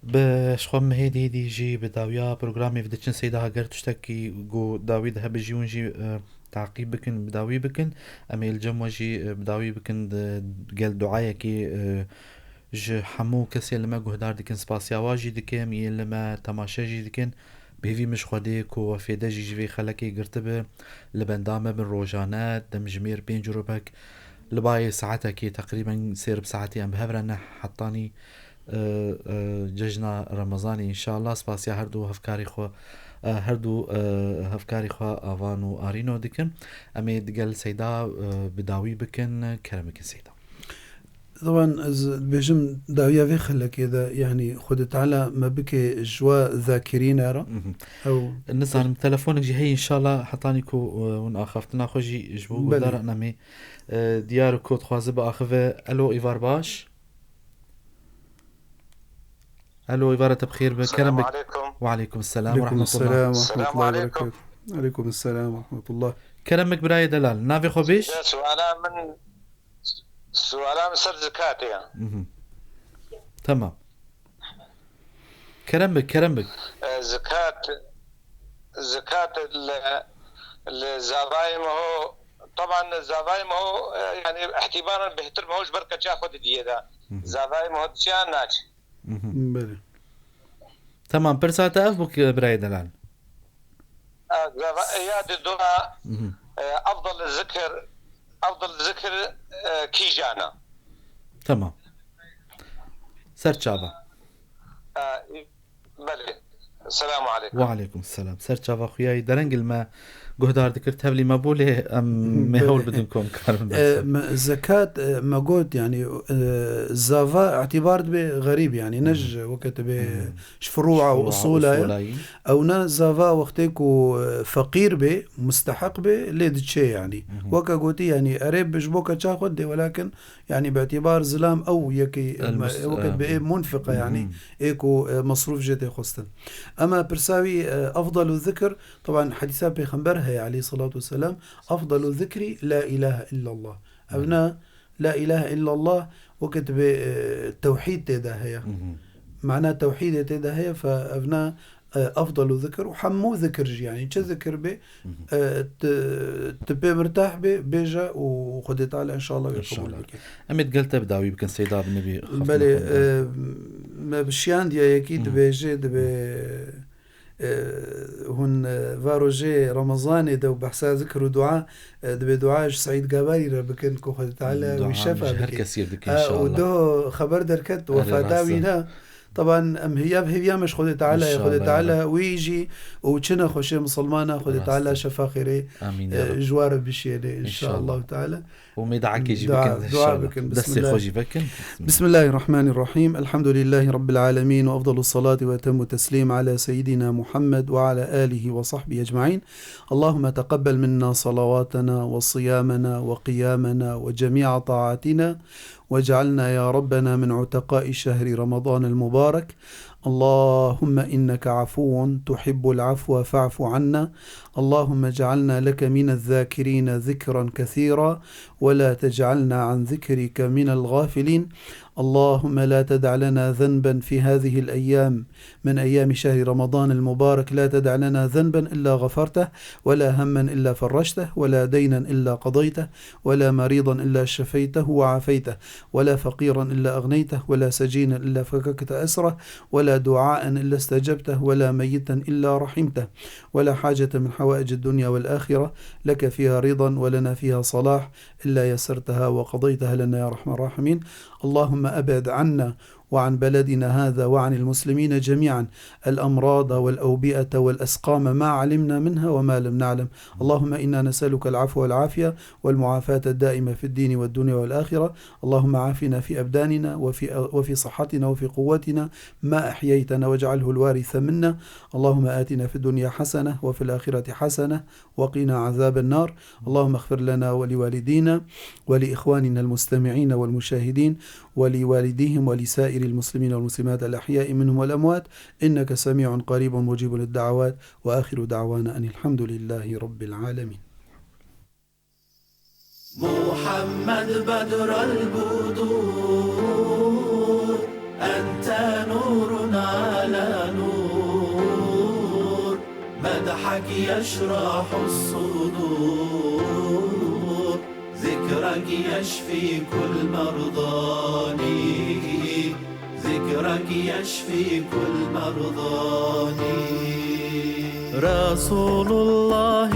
Bi ji xwe em hêdî hêdî jî bi dawiya programê ve diçin Seyda, heger tiştekî ku dawî de hebe jî hûn jî, e, taqîb bikin, bi dawî bikin. Em ê li cem we jî, e, bi dawî bikin di gel duayekê, e, ji hemû kesê li me guhdar dikin, spasiya wa jî dikim, yên li me temaşe jî dikin. Bi hêvî min ji Xwedê ku we fêde jî ji vê xelekê girtibe, li benda me bin rojane, demjimêr pênc rûbek, li bayê saetekê teqrîben sêr bi saetê em bi hev re ne hetanî, e, e, cejna Remezanê înşallah. Spasiya her du hevkarê xwe, e, her du, e, hevkarê xwe Avan û Arîno dikim. Em ê digel Seyda, e, bi dawî bikin, kerem bikin Seyda. Taban ez dibêjim dawiya vê xelekê de, yanî Xwedê Teala me bike ji we zakirîne re. Mhm. Ew Nizanim telefonek jî heye înşallah hetanî ku, e, hûn axaftina xwe jî ji bo Belê. guhdara nemê, e, diyar ku dixwaze biaxive. Elo, îvar baş. Elo, îvara te bi xêr be. Kerem be. Selamun aleykum. Ve aleykum selam ve Aleykum rahmetullah. selam ve Selamun rahmetullahi ve aleykum. berekatuh. Aleykum selam ve rahmetullah. Kerem bik birayê delal. Navê xwe bêj? Ya, suala min, suala min ser zikatê ya. Mhm. Tamam. Kerem bik, kerem bik. E, zikat, zikat li, li zavayê me ho, taban zavayê me ho, e, yani ihtibaran bêhtir me ho ji ber keça xwe didiyê de. Mhm. Zavayê me ho diçe yan naçe? Mhm. Belê. Tamam, pirsa te ev bû ki birayê delal. E, zava-, ya di dua, Mhm. e, afdal zikir, afdal zikir, e, kîjan e? Tamam. Ser çava. Ee, Belê. Selamu aleykum. Wa aleykum selam. Ser çava xuyayî derengil me guhdar dikir, tevlî me bû lê em mêhol bidin kom karim. E, me, zekat, e, me got, yani, e, zava îtibar dibe xerîb, yani, ne ji weke dibe ji furu'a û usula ye. Ew ne zava wextê ku, e, feqîr be, musteheq be, lê diçe, yani. Weke gotî, yani, erê bi ji bo keça xwe dê, welakin, yani, bi îtibar zilam ew yekî, weke dibe ê munfiqe, yani, ê ku, e, mesrûf jê tê xwestin. Ema pirsa wî, e, efdalu zikir, teban hedîsa pêxember heye, aleyhi salatu vesselam, efdalu zikri la ilahe illallah. Ev ne, la ilahe illallah, weke dibe, e, tewhîd tê de heye. Mana tewhîdê tê de heye, fe ev ne, e, efdalu zikir û hemû zikir jî, yani çi zikir be, e, tu, tu pê mirtah be, bêje û Xwedê Teala inşallah wê qebûl bike. Em ê digel te bi dawî bikin, Seyda, bi nebî xeftina Belê, xwe bidin. E, me bi şiyandiya yekî dibêje, dibe, e, hûn, e, va rojê Remezanê de û behsa zikir û dua, e, dibê dua ji Seîd Gabarî re bikin ku Xwedê Teala wî şefa bike. Dua ji her kesî re dikin inşallah. Û doh xeber derket wefata wî ne. Teban em hêviya bi hêviya me ji Xwedê Teala ye. Xwedê Teala wî jî û çi nexweşê misilmana Xwedê Teala şefa xêrê, e, ji wa re bişêne inşallah Teala. Û mêdakê jî bikin inşallah. Dua bikin, destê xwe jî vekin. بسم الله الرحمن الرحيم. الحمد لله رب العالمين، وأفضل الصلاة وأتم التسليم على سيدنا محمد وعلى آله وصحبه أجمعين. اللهم تقبل منا صلواتنا وصيامنا وقيامنا وجميع طاعاتنا، واجعلنا يا ربنا من عتقاء شهر رمضان المبارك. اللهم إنك عفو تحب العفو فاعف عنا. اللهم اجعلنا لك من الذاكرين ذكرا كثيرا، ولا تجعلنا عن ذكرك من الغافلين. اللهم لا تدع لنا ذنبا في هذه الأيام من أيام شهر رمضان المبارك، لا تدع لنا ذنبا إلا غفرته، ولا هما إلا فرجته، ولا دينا إلا قضيته، ولا مريضا إلا شفيته وعافيته، ولا فقيرا إلا أغنيته، ولا سجينا إلا فككت أسره، ولا دعاء إلا استجبته، ولا ميتا إلا رحمته، ولا حاجة من حوائج الدنيا والآخرة لك فيها رضا ولنا فيها صلاح إلا يسرتها وقضيتها لنا يا أرحم الراحمين. اللهم أبعد عنا وعن بلدنا هذا وعن المسلمين جميعا الأمراض والأوبئة والأسقام ما علمنا منها وما لم نعلم. اللهم إنا نسألك العفو والعافية والمعافاة الدائمة في الدين والدنيا والآخرة. اللهم عافنا في أبداننا وفي، وفي صحتنا وفي قوتنا ما أحييتنا واجعله الوارث منا. اللهم آتنا في الدنيا حسنة وفي الآخرة حسنة وقنا عذاب النار. اللهم اغفر لنا ولوالدينا ولإخواننا المستمعين والمشاهدين ولوالديهم ولسائر المسلمين والمسلمات الأحياء منهم والأموات، إنك سميع قريب مجيب للدعوات. وآخر دعوانا أن الحمد لله رب العالمين. محمد بدر البدور، أنت نور على نور، مدحك يشرح الصدور، ذكرك يشفي كل مرضاني، ذكرك يشفي كل مرضاني. رسول الله